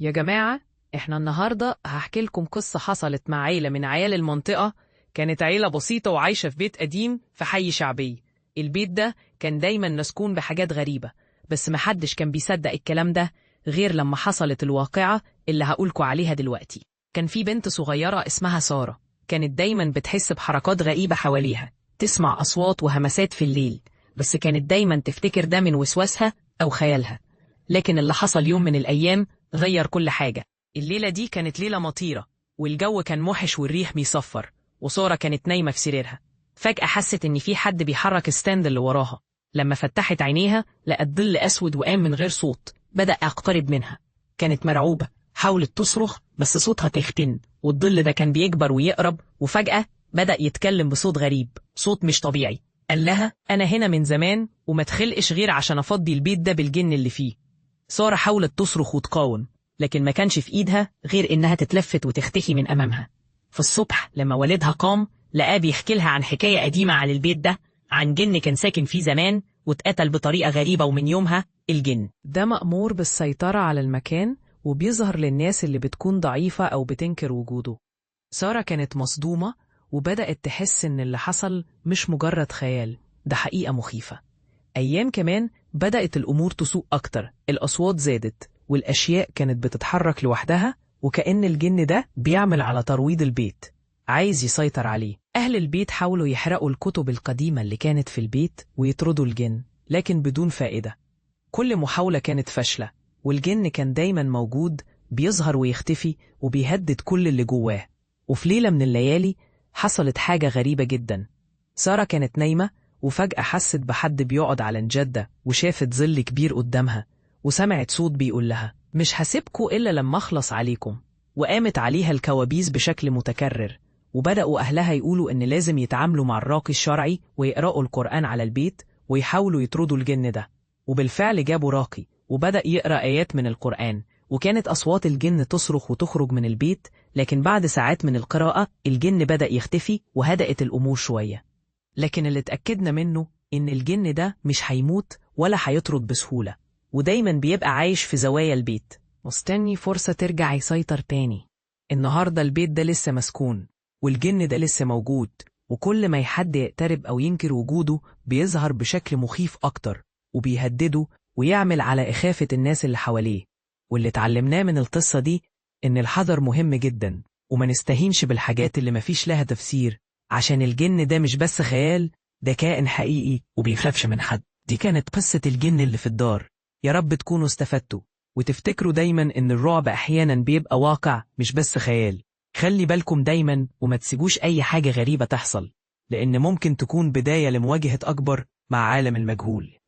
يا جماعة، احنا النهاردة هحكي لكم قصة حصلت مع عيلة من عيال المنطقة. كانت عيلة بسيطة وعايشة في بيت قديم في حي شعبي. البيت ده كان دايما مسكون بحاجات غريبة، بس محدش كان بيصدق الكلام ده غير لما حصلت الواقعة اللي هقولكوا عليها دلوقتي. كان في بنت صغيرة اسمها سارة، كانت دايما بتحس بحركات غريبة حواليها، تسمع أصوات وهمسات في الليل، بس كانت دايما تفتكر ده من وسواسها أو خيالها. لكن اللي حصل يوم من الأيام غير كل حاجة. الليلة دي كانت ليلة مطيرة، والجو كان موحش والريح بيصفر، وسارة كانت نايمة في سريرها. فجأة حست إن في حد بيحرك ال stand اللي وراها. لما فتحت عينيها لقت ظل أسود وقام من غير صوت، بدأ يقترب منها. كانت مرعوبة، حاولت تصرخ بس صوتها تختن، والظل ده كان بيكبر ويقرب، وفجأة بدأ يتكلم بصوت غريب، صوت مش طبيعي. قال لها: أنا هنا من زمان وما تخلقش غير عشان أفضي البيت ده بالجن اللي فيه. سارة حاولت تصرخ وتقاوم، لكن ما كانش في إيدها غير إنها تتلفت وتختفي من أمامها. في الصبح لما والدها قام لقاه بيحكي لها عن حكاية قديمة عن البيت ده، عن جن كان ساكن فيه زمان واتقتل بطريقة غريبة، ومن يومها الجن ده مأمور بالسيطرة على المكان وبيظهر للناس اللي بتكون ضعيفة أو بتنكر وجوده. سارة كانت مصدومة وبدأت تحس إن اللي حصل مش مجرد خيال، ده حقيقة مخيفة. أيام كمان بدأت الأمور تسوء أكتر، الأصوات زادت والأشياء كانت بتتحرك لوحدها، وكأن الجن ده بيعمل على ترويض البيت، عايز يسيطر عليه. أهل البيت حاولوا يحرقوا الكتب القديمة اللي كانت في البيت ويطردوا الجن، لكن بدون فائدة. كل محاولة كانت فاشلة، والجن كان دايما موجود، بيظهر ويختفي وبيهدد كل اللي جواه. وفي ليلة من الليالي حصلت حاجة غريبة جدا. سارة كانت نايمة وفجأة حست بحد بيقعد على نجدة، وشافت ظل كبير قدامها، وسمعت صوت بيقول لها: مش هسيبكوا إلا لما أخلص عليكم. وقامت عليها الكوابيس بشكل متكرر، وبدأوا أهلها يقولوا إن لازم يتعاملوا مع الراقي الشرعي ويقرأوا القرآن على البيت ويحاولوا يطردوا الجن ده. وبالفعل جابوا راقي وبدأ يقرأ آيات من القرآن، وكانت أصوات الجن تصرخ وتخرج من البيت. لكن بعد ساعات من القراءة الجن بدأ يختفي وهدأت الأمور شوية. لكن اللي اتأكدنا منه إن الجن ده مش هيموت ولا هيطرد بسهولة، ودايما بيبقى عايش في زوايا البيت مستني فرصة ترجع يسيطر تاني. النهاردة البيت ده لسه مسكون، والجن ده لسه موجود، وكل ما حد يقترب أو ينكر وجوده بيظهر بشكل مخيف أكتر، وبيهدده ويعمل على إخافة الناس اللي حواليه. واللي اتعلمناه من القصة دي إن الحذر مهم جدا، وما نستهينش بالحاجات اللي مفيش لها تفسير، عشان الجن ده مش بس خيال، ده كائن حقيقي وبيخافش من حد. دي كانت قصة الجن اللي في الدار. يا رب تكونوا استفدتوا، وتفتكروا دايما إن الرعب أحيانا بيبقى واقع مش بس خيال. خلي بالكم دايما وما تسيبوش أي حاجة غريبة تحصل، لأن ممكن تكون بداية لمواجهة أكبر مع عالم المجهول.